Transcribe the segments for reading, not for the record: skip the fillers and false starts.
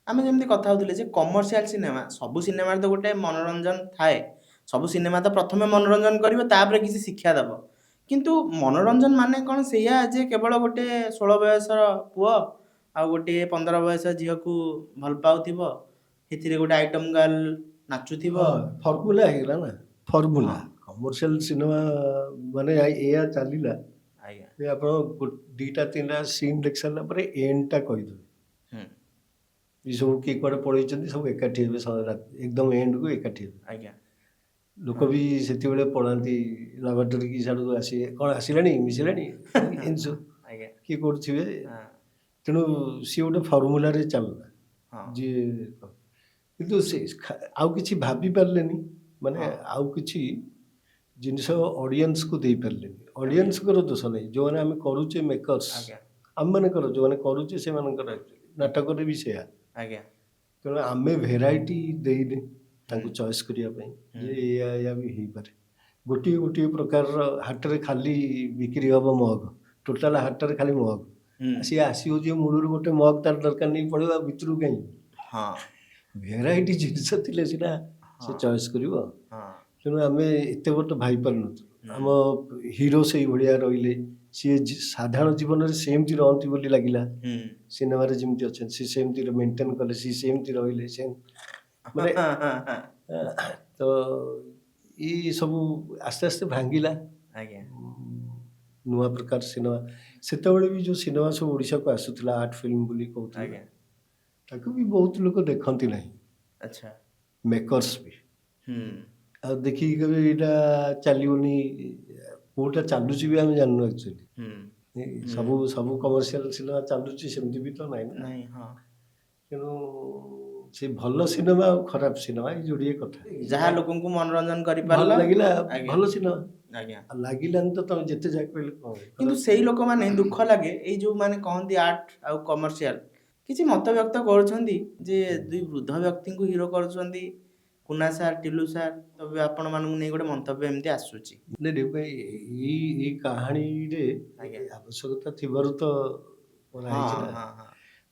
ଆମେ ଯେମିତି କଥା ହଉଥିଲେ ଯେ କମର୍ସିଆଲ ସିନେମା, ସବୁ ସିନେମାରେ ତ ଗୋଟେ ମନୋରଞ୍ଜନ ଥାଏ। ସବୁ ସିନେମା ତ ପ୍ରଥମେ ମନୋରଞ୍ଜନ କରିବ, ତାପରେ କିଛି ଶିକ୍ଷା ଦବ। କିନ୍ତୁ ମନୋରଞ୍ଜନ ମାନେ କ'ଣ ସେଇଆ ଯେ କେବଳ ଗୋଟେ 16 ବୟସର ପୁଅ ଆଉ ଗୋଟିଏ 15 ବୟସ ଝିଅକୁ ଭଲ ପାଉଥିବ, ସେଥିରେ ଗୋଟେ ଆଇଟମ ଗାର୍ଲ ନାଚୁଥିବ? ହଁ, ଫର୍ମୁଲା ହେଇଗଲା ନା, ଫର୍ମୁଲା। କମର୍ସିଆଲ ସିନେମା ମାନେ ଏଇଆ ଚାଲିଲା ଯେ ଆପଣ ଦିଟା ତିନିଟା ସିନ୍ ଦେଖି ସାରିଲା ପରେ ଏଣ୍ଡଟା କହିଦେବେ। ଏ ସବୁ କିଏ କୁଆଡ଼େ ପଳେଇଛନ୍ତି, ସବୁ ଏକାଠି ହେବେ, ଏକଦମ ଏଣ୍ଡକୁ ଏକାଠି ହେବେ। ଲୋକ ବି ସେତେବେଳେ ପଳାନ୍ତି ଲାବୋରେଟୋରୀ କି, ସିଆଡ଼କୁ ଆସିବେ, କ'ଣ ଆସିଲାଣି, ମିଶିଲାଣି, ଏମିତି ସବୁ କିଏ କରୁଥିବେ। ତେଣୁ ସିଏ ଗୋଟେ ଫର୍ମୁଲାରେ ଚାଲିଲା। ଯିଏ କିନ୍ତୁ ସେ ଆଉ କିଛି ଭାବି ପାରିଲେନି, ମାନେ ଆଉ କିଛି ଜିନିଷ ଅଡ଼ିଏନ୍ସକୁ ଦେଇପାରିଲେନି। ଅଡ଼ିଏନ୍ସଙ୍କର ଦୋଷ ନାହିଁ, ଯେଉଁମାନେ ଆମେ କରୁଛେ, ମେକର୍ସ, ଆମମାନଙ୍କର, ଯେଉଁମାନେ କରୁଛେ ସେମାନଙ୍କର। ଆକ୍ଚୁଆଲି ନାଟକରେ ବି ସେୟା। ତେଣୁ ଆମେ ଭେରାଇଟି ଦେଇନେ ତାଙ୍କୁ ଚଏସ୍ କରିବା ପାଇଁ ଯେ ଏଇଆ ଏଇଆ ବି ହେଇପାରେ। ଗୋଟିଏ ଗୋଟିଏ ପ୍ରକାରର ହାଟରେ ଖାଲି ବିକ୍ରି ହେବ ମଗ, ଟୋଟାଲ ହାଟରେ ଖାଲି ମଗ। ସିଏ ଆସିବ ଯିଏ ମୂଳରୁ ଗୋଟେ ମଗ ତାର ଦରକାର ନେଇ ପଡ଼ିବ, ଆଉ ଭିତରକୁ କାହିଁ? ଭେରାଇଟି ଜିନିଷ ଥିଲେ ସିନା ସେ ଚଏସ୍ କରିବ। ତେଣୁ ଆମେ ଏତେ ବର୍ଷ ଭାବି ପାରୁନଥିଲୁ। ଆମ ହିରୋ ସେଇଭଳିଆ ରହିଲେ, ସିଏ ସାଧାରଣ ଜୀବନରେ ସେମିତି ରହନ୍ତି ବୋଲି ଲାଗିଲା। ସିନେମାରେ ଯେମିତି ଅଛନ୍ତି, ସେ ସେମିତି ମେଣ୍ଟେନ୍ କଲେ, ସିଏ ସେମିତି ରହିଲେ, ସେ ମାନେ ତ ଏଇ ସବୁ ଆସ୍ତେ ଆସ୍ତେ ଭାଙ୍ଗିଲା। ନୂଆ ପ୍ରକାର ସିନେମା, ସେତେବେଳେ ବି ଯେଉଁ ସିନେମା ସବୁ ଓଡ଼ିଶାକୁ ଆସୁଥିଲା, ଆର୍ଟ ଫିଲ୍ମ ବୋଲି କହୁଥିଲେ, ତାକୁ ବି ବହୁତ ଲୋକ ଦେଖନ୍ତି ନାହିଁ, ମେକର୍ସ ବି। ଆଉ ଦେଖିକି କହିବେ ଏଇଟା ଚାଲିବନି। କୋଉଟା ଚାଲୁଛି ବି ଆମେ ଜାଣିନୁ ଆକ୍ଚୁଆଲି। ସବୁ ସବୁ କମର୍ସିଆଲ ସିନେମା ଚାଲୁଛି ସେମିତି ବି ତ ନାହିଁ ନା। ନାଇଁ, ହଁ। ତେଣୁ ସେ ଭଲ ସିନେମା ଆଉ ଖରାପ ସିନେମା, ଏଇ ଯୋଡ଼ିଏ କଥା। ଯାହା ଲୋକଙ୍କୁ ମନୋରଞ୍ଜନ ଭଲ କରିପାରିଲା, ଲାଗିଲା, ଭଲ ସିନେମା। ଆଉ ଲାଗିଲାନି ତ ତମେ ଯେତେ ଯାହା କହିଲେ କଣ ହବ? କିନ୍ତୁ ସେଇ ଲୋକମାନେ, ଦୁଃଖ ଲାଗେ, ଏଇ ଯୋଉମାନେ କହନ୍ତି ଆର୍ଟ ଆଉ କମର୍ସିଆଲ, କିଛି ମତ ବ୍ୟକ୍ତ କରୁଛନ୍ତି ଯେ ଦୁଇ ବୃଦ୍ଧ ବ୍ୟକ୍ତିଙ୍କୁ ହିରୋ କରୁଛନ୍ତି, କୁନା ସାର୍, ଟିଲୁ ସାର୍, ତବେ ଆପଣମାନଙ୍କୁ ନେଇ ଗୋଟେ ମନ୍ତବ୍ୟ ଏମିତି ଆସୁଛି। ନାଇଁ ନାଇଁ ଭାଇ, ଏଇ ଏଇ କାହାଣୀରେ ଆବଶ୍ୟକତା ଥିବାରୁ ତ କରାହେଇଛି ନା। ହଁ ହଁ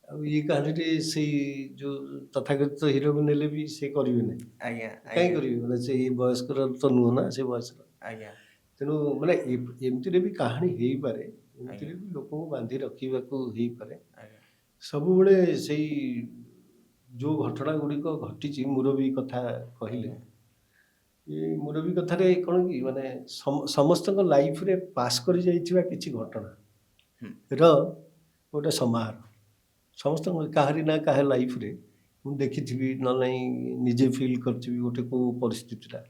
ଆଉ ଏଇ କାହାଣୀରେ ସେଇ ଯୋଉ ତଥାକଥିତ ହିରୋକୁ ନେଲେ ବି ସେ କରିବେ ନାହିଁ। କାହିଁ କରିବେ? ମାନେ ସେ ଏଇ ବୟସ୍କର ତ ନୁହଁ ନା, ସେ ବୟସର। ତେଣୁ ମାନେ ଏମିତିରେ ବି କାହାଣୀ ହେଇପାରେ, ଏମିତିରେ ବି ଲୋକଙ୍କୁ ବାନ୍ଧି ରଖିବାକୁ ହେଇପାରେ। ସବୁବେଳେ ସେଇ ଯୋଉ ଘଟଣା ଗୁଡ଼ିକ ଘଟିଛି, ମୁରବୀ କଥା କହିଲେ, ଏ ମୁରବୀ କଥାରେ କ'ଣ କି ମାନେ ସମସ୍ତଙ୍କ ଲାଇଫରେ ପାସ୍ କରି ଯାଇଥିବା କିଛି ଘଟଣା ର ଗୋଟେ ସମାହାର। ସମସ୍ତଙ୍କ କାହାରି ନା କାହା ଲାଇଫରେ ମୁଁ ଦେଖିଥିବି, ନହେଲେ ନାହିଁ ନିଜେ ଫିଲ୍ କରିଥିବି ଗୋଟେ କେଉଁ ପରିସ୍ଥିତିଟା,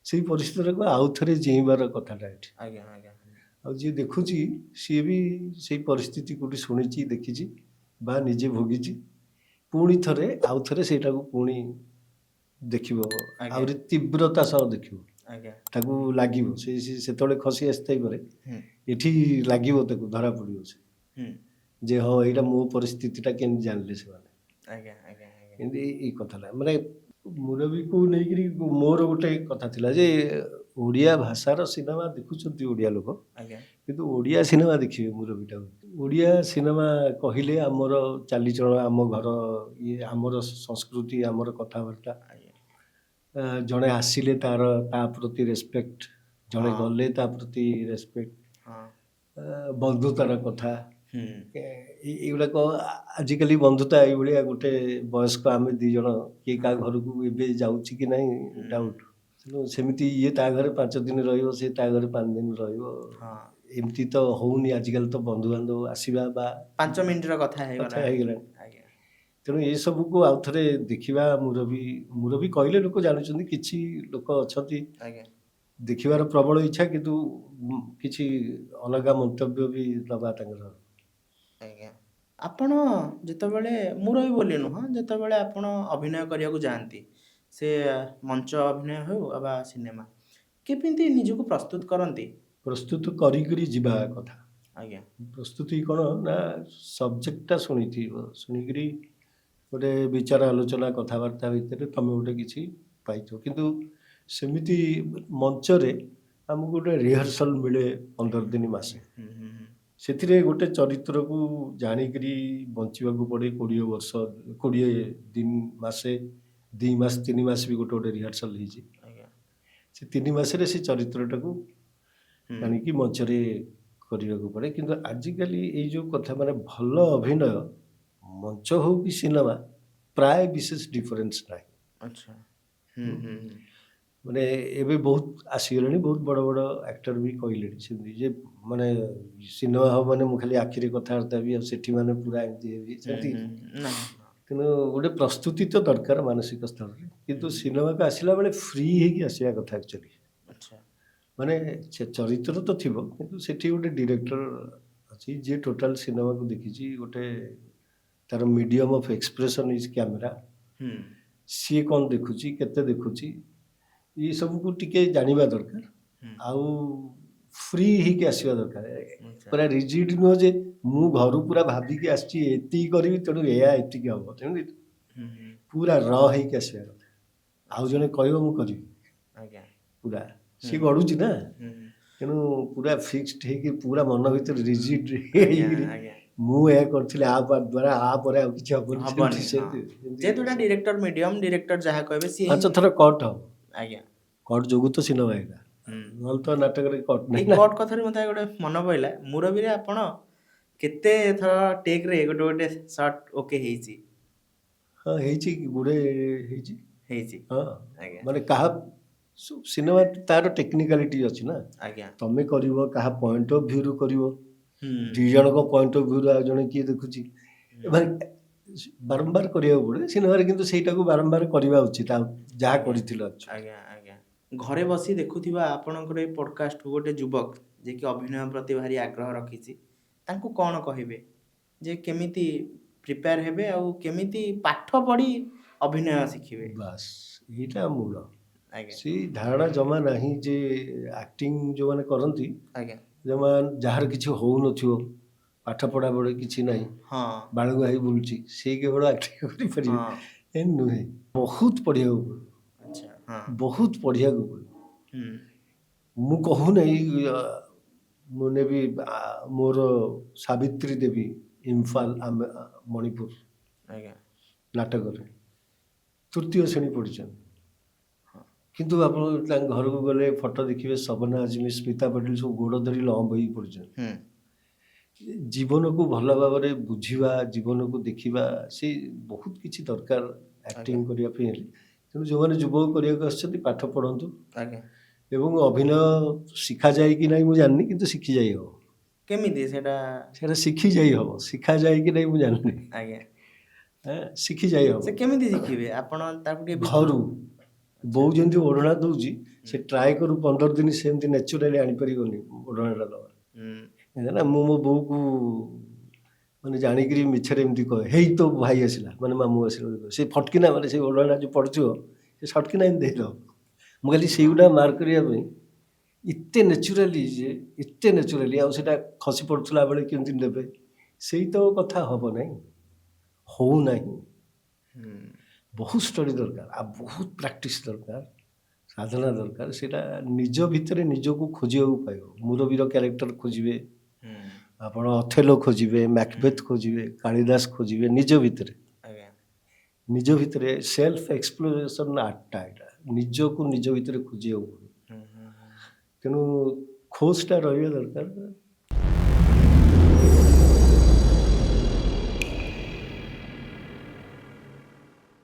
ସେଇ ପରିସ୍ଥିତିଟାକୁ ଆଉ ଥରେ ଜିଇଁବାର କଥାଟା ଏଠି। ଆଜ୍ଞା ଆଜ୍ଞା ଆଉ ଯିଏ ଦେଖୁଛି ସିଏ ବି ସେଇ ପରିସ୍ଥିତି କେଉଁଠି ଶୁଣିଛି, ଦେଖିଛି ବା ନିଜେ ଭୋଗିଛି, ପୁଣି ଥରେ ଆଉ ଥରେ ସେଇଟାକୁ ପୁଣି ଦେଖିବ, ଆହୁରି ତୀବ୍ରତା ସହ ଦେଖିବ। ତାକୁ ଲାଗିବ, ସେ ସେତେବେଳେ ଖସି ଆସିଥାଇପାରେ, ଏଠି ଲାଗିବ ତାକୁ, ଧରା ପଡ଼ିବ ସେ ଯେ ହଁ, ଏଇଟା ମୋ ପରିସ୍ଥିତିଟା କେମିତି ଜାଣିଲେ ସେମାନେ? ଆଜ୍ଞା ଆଜ୍ଞା ଆଜ୍ଞା ଏମିତି ଏଇ କଥାଟା, ମାନେ ମୁରବୀକୁ ନେଇକରି ମୋର ଗୋଟେ କଥା ଥିଲା ଯେ ଓଡ଼ିଆ ଭାଷାର ସିନେମା ଦେଖୁଛନ୍ତି ଓଡ଼ିଆ ଲୋକ, କିନ୍ତୁ ଓଡ଼ିଆ ସିନେମା ଦେଖିବେ ମୁରବୀଟାକୁ। ଓଡ଼ିଆ ସିନେମା କହିଲେ ଆମର ଚାଲିଚଳନ, ଆମ ଘର ଇଏ, ଆମର ସଂସ୍କୃତି, ଆମର କଥାବାର୍ତ୍ତା, ଜଣେ ଆସିଲେ ତାର ତା ପ୍ରତି ରେସପେକ୍ଟ, ଜଣେ ଗଲେ ତା ପ୍ରତି ରେସପେକ୍ଟ, ବନ୍ଧୁତାର କଥା, ଏଇଗୁଡ଼ାକ। ଆଜିକାଲି ବନ୍ଧୁତା ଏଇଭଳିଆ ଗୋଟେ ବୟସ୍କ ଆମେ ଦି ଜଣ କିଏ କାହା ଘରକୁ ଏବେ ଯାଉଛି କି ନାହିଁ ଡାଉଟ୍। ତେଣୁ ସେମିତି ଇଏ ତା ଘରେ 5 ଦିନ ରହିବ, ସେ ତା ଘରେ 5 ଦିନ ରହିବ, ଏମିତି ତ ହଉନି। ଆଜିକାଲି ତ ବନ୍ଧୁବାନ୍ଧବ ଆସିବା ବା 5 ମିନିଟର କଥା କଥା ହେଇଗଲା। ହେଇଗଲାଣି। ତେଣୁ ଏସବୁକୁ ଆଉ ଥରେ ଦେଖିବା। ମୁରବୀ, ମୁରବୀ କହିଲେ ଲୋକ ଜାଣୁଛନ୍ତି। କିଛି ଲୋକ ଅଛନ୍ତି ଦେଖିବାର ପ୍ରବଳ ଇଚ୍ଛା, କିନ୍ତୁ କିଛି ଅଲଗା ମନ୍ତବ୍ୟ ବି ଦବା ତାଙ୍କର। ଆଜ୍ଞା, ଆପଣ ଯେତେବେଳେ, ମୁରବୀ ବୋଲି ନୁହଁ, ଯେତେବେଳେ ଆପଣ ଅଭିନୟ କରିବାକୁ ଯାଆନ୍ତି, ସେ ମଞ୍ଚ ଅଭିନୟ ହେଉ ବା ସିନେମା, କେମିତି ନିଜକୁ ପ୍ରସ୍ତୁତ କରନ୍ତି? ପ୍ରସ୍ତୁତ କରିକରି ଯିବା କଥା। ପ୍ରସ୍ତୁତି କ'ଣ ନା ସବଜେକ୍ଟଟା ଶୁଣିଥିବ, ଶୁଣିକିରି ଗୋଟେ ବିଚାର ଆଲୋଚନା କଥାବାର୍ତ୍ତା ଭିତରେ ତମେ ଗୋଟେ କିଛି ପାଇଥିବ। କିନ୍ତୁ ସେମିତି ମଞ୍ଚରେ ଆମକୁ ଗୋଟେ ରିହର୍ସାଲ ମିଳେ 15 ଦିନ, ମାସେ। ହୁଁ ହୁଁ ହୁଁ ସେଥିରେ ଗୋଟେ ଚରିତ୍ରକୁ ଜାଣିକିରି ବଞ୍ଚିବାକୁ ପଡ଼େ 20 ବର୍ଷ, 20 ଦିନ, ମାସେ, 2 ମାସ, 3 ମାସ ବି ଗୋଟେ ଗୋଟେ ରିହର୍ସାଲ୍ ହେଇଛି। ସେ 3 ମାସରେ ସେ ଚରିତ୍ରଟାକୁ ଆଣିକି ମଞ୍ଚରେ କରିବାକୁ ପଡ଼େ। କିନ୍ତୁ ଆଜିକାଲି ଏଇ ଯେଉଁ କଥା, ମାନେ ଭଲ ଅଭିନୟ ମଞ୍ଚ ହଉ କି ସିନେମା, ପ୍ରାୟ ବିଶେଷ ଡିଫରେନ୍ସ ନାହିଁ। ଆଚ୍ଛା ହୁଁ ହୁଁ ହୁଁ। ମାନେ ଏବେ ବହୁତ ଆସିଗଲେଣି, ବହୁତ ବଡ଼ ବଡ଼ ଆକ୍ଟର ବି କହିଲେଣି ସେମିତି ଯେ ମାନେ ସିନେମା ହବ ମାନେ ମୁଁ ଖାଲି ଆଖିରେ କଥାବାର୍ତ୍ତା ହେବି ଆଉ ସେଠି ମାନେ ପୁରା ଏମିତି ହେବି ସେମିତି। ନା। କିନ୍ତୁ ଗୋଟେ ପ୍ରସ୍ତୁତି ତ ଦରକାର ମାନସିକ ସ୍ତରରେ, କିନ୍ତୁ ସିନେମାକୁ ଆସିଲା ବେଳେ ଫ୍ରି ହେଇକି ଆସିବା କଥା ଆକ୍ଚୁଆଲି। ମାନେ ସେ ଚରିତ୍ର ତ ଥିବ, କିନ୍ତୁ ସେଠି ଗୋଟେ ଡିରେକ୍ଟର ଅଛି ଯିଏ ଟୋଟାଲ ସିନେମାକୁ ଦେଖିଛି, ଗୋଟେ ତାର medium of expression is camera. ସିଏ କ'ଣ ଦେଖୁଛି, କେତେ ଦେଖୁଛି, ଏସବୁକୁ ଟିକେ ଜାଣିବା ଦରକାର ଆଉ ଫ୍ରି ହେଇକି ଆସିବା ଦରକାର। ପୁରା ରିଜିଡ୍ ନୁହଁ ଯେ ମୁଁ ଘରୁ ପୁରା ଭାବିକି ଆସିଛି ଏତିକି କରିବି, ତେଣୁ ଏଇଆ ଏତିକି ହବ, ତେଣୁ ପୁରା ର ହେଇକି ଆସିବା କଥା। ଆଉ ଜଣେ କହିବ ମୁଁ କରିବି, ପୁରା ସିଏ ଗଢୁଛି ନା, ତେଣୁ ପୁରା ଫିକ୍ସଡ ହେଇକି ପୁରା ମନ ଭିତରେ ରିଜିଡ୍ ହେଇକିରି ମୁଁ ଏହା କରିଥିଲି, ଆ ଦ୍ୱାରା ଆ ପରେ ଆଉ କିଛି ହବନି, ହବନି, ସେମିତି। ଯେହେତୁ ଏଟା ଡିରେକ୍ଟର ମିଡିୟମ, ଡିରେକ୍ଟର ଯାହା କହିବେ ସିଏ 5 ଥର କଟ୍ ହବ। କଟ୍ ଯୋଗୁଁ ତ ସିନେମା ଏଇଟା, ନହେଲେ ତ ନାଟକରେ କଟ୍ ଏଇ ନାହିଁ ନା। କଟ୍ କଥାରୁ ମତେ ଗୋଟେ ମନେ ପଇଲା, ମୁରବୀରେ ଆପଣ କେତେ ଥର ଟେକ୍ରେ ଗୋଟେ ଗୋଟେ ସଟ୍ ଓକେ ହେଇଛି? ହଁ, ହେଇଛି, ଗୁଡ଼େ ହେଇଛି। ହେଇଛି। ହଁ। ମାନେ କାହା ସିନେମା ତାର ଟେକ୍ନିକାଲିଟି ଅଛି ନା, ତମେ କରିବ କାହା ପଏଣ୍ଟ ଅଫ୍ ଭ୍ୟୁରୁ କରିବ, 2 ଜଣଙ୍କ ପଏଣ୍ଟ ଅଫ୍ ଭ୍ୟୁରୁ ଆଉ ଜଣେ କିଏ ଦେଖୁଛି, ମାନେ ବାରମ୍ବାର କରିବାକୁ ପଡ଼େ ସିନେମାରେ, କିନ୍ତୁ ସେଇଟାକୁ ବାରମ୍ବାର କରିବା ଉଚିତ ଆଉ ଯାହା କରିଥିଲ। ଆଜ୍ଞା ଆଜ୍ଞା। ଘରେ ବସି ଦେଖୁଥିବା ଆପଣଙ୍କର ଏଇ ପଡ଼କାଷ୍ଟକୁ ଗୋଟେ ଯୁବକ ଯିଏକି ଅଭିନୟ ପ୍ରତି ଭାରି ଆଗ୍ରହ ରଖିଛି, ତାଙ୍କୁ କ'ଣ କହିବେ ଯେ କେମିତି ପ୍ରିପେୟାର ହେବେ ଆଉ କେମିତି ପାଠ ପଢ଼ି ଅଭିନୟ ଶିଖିବେ? ବାସ୍, ଏଇଟା ମୂଳ। ସେଇ ଧାରଣା ଜମା ନାହିଁ ଯେ ଆକ୍ଟିଂ ଯେଉଁମାନେ କରନ୍ତି, ଜମା ଯାହାର କିଛି ହେଉନଥିବ, ପାଠ ପଢ଼ା ପଢ଼ି କିଛି ନାହିଁ, ବାଳୁଙ୍ଗା ହେଇ ବୁଲୁଛି, ସେଇ କେବଳ ଆକ୍ଟିଂ କରିପାରିବେ, ଏ ନୁହେଁ। ବହୁତ ପଢ଼ିବାକୁ ପଡ଼ିବ। ବହୁତ ପଢ଼ିବାକୁ ପଡ଼ିବ। ମୁଁ କହୁନାହିଁ, ମୁଁ ନେବି ମୋର ସାବିତ୍ରୀ ଦେବୀ ଇମ୍ଫାଲ ମଣିପୁର ନାଟକରେ 3ୟ ଶ୍ରେଣୀ ପଢ଼ିଛନ୍ତି, କିନ୍ତୁ ଆପଣ ତାଙ୍କ ଘରକୁ ଗଲେ ଫଟୋ ଦେଖିବେ, ଶବନା ଆଜମି, ସ୍ମିତା ପାଟିଲ ସବୁ ଗୋଡ଼ ଧରି ଲମ୍ବ ହେଇକି ପଡ଼ିଛନ୍ତି। ଜୀବନକୁ ଭଲ ଭାବରେ ବୁଝିବା, ଜୀବନକୁ ଦେଖିବା, ସେ ବହୁତ କିଛି ଦରକାର ଆକ୍ଟିଂ କରିବା ପାଇଁ ହେଲେ। ତେଣୁ ଯେଉଁମାନେ ଯୁବକ କରିବାକୁ ଆସିଛନ୍ତି, ପାଠ ପଢ଼ନ୍ତୁ। ଏବଂ ଅଭିନୟ ଶିଖାଯାଏ କି ନାହିଁ ମୁଁ ଜାଣିନି, କିନ୍ତୁ ଶିଖି ଯାଇ ହେବ। କେମିତି ସେଇଟା? ସେଇଟା ଶିଖି ଯାଇ ହେବ, ଶିଖାଯାଏ କି ନାହିଁ ମୁଁ ଜାଣିନି। ଶିଖି ଯାଇ ହେବ। ସେ କେମିତି ଶିଖିବେ ଆପଣ ତାକୁ ଟିକେ? ଘରୁ ବୋଉ ଯେମିତି ଓଢ଼ଣା ଦେଉଛି, ସେ ଟ୍ରାଏ କରୁ 15 ଦିନ, ସେମିତି ନ୍ୟାଚୁରାଲି ଆଣିପାରିବନି ଓଢ଼ଣାଟା ଦେବା ନା। ମୁଁ ମୋ ବୋଉକୁ ମାନେ ଜାଣିକିରି ମିଛରେ ଏମିତି କହେ, ହେଇ ତୋ ଭାଇ ଆସିଲା, ମାନେ ମାମୁଁ ଆସିଲା ବୋଲି କହେ। ସେ ଫଟକିନା, ମାନେ ସେ ଓଢ଼ଣା ଯେଉଁ ପଡ଼ୁଥିବ ସେ ସଟକିନା ଏମିତି ଦେଇଦେବ। ମୁଁ ଖାଲି ସେଇଗୁଡ଼ା ମାର୍କ କରିବା ପାଇଁ, ଏତେ ନ୍ୟାଚୁରାଲି ଯେ ଏତେ ନ୍ୟାଚୁରାଲି, ଆଉ ସେଇଟା ଖସି ପଡ଼ୁଥିଲା ବେଳେ କେମିତି ନେବେ, ସେଇ ତ କଥା ହେବ ନାହିଁ, ହେଉନାହିଁ। ବହୁତ ଷ୍ଟଡି ଦରକାର ଆଉ ବହୁତ ପ୍ରାକ୍ଟିସ୍ ଦରକାର, ସାଧନା ଦରକାର। ସେଇଟା ନିଜ ଭିତରେ ନିଜକୁ ଖୋଜିବାକୁ ପାଇବ। ମୁରବୀର କ୍ୟାରେକ୍ଟର ଖୋଜିବେ ଆପଣ, ଅଥେଲୋ ଖୋଜିବେ, ମ୍ୟାକବେଥ୍ ଖୋଜିବେ, କାଳିଦାସ ଖୋଜିବେ ନିଜ ଭିତରେ। ନିଜ ଭିତରେ ସେଲ୍ଫ ଏକ୍ସପ୍ଲୋରେସନ୍ ଆର୍ଟଟା ଏଇଟା, ନିଜକୁ ନିଜ ଭିତରେ ଖୋଜିବାକୁ ପଡ଼ିବ। ତେଣୁ ଖୋଜଟା ରହିବା ଦରକାର।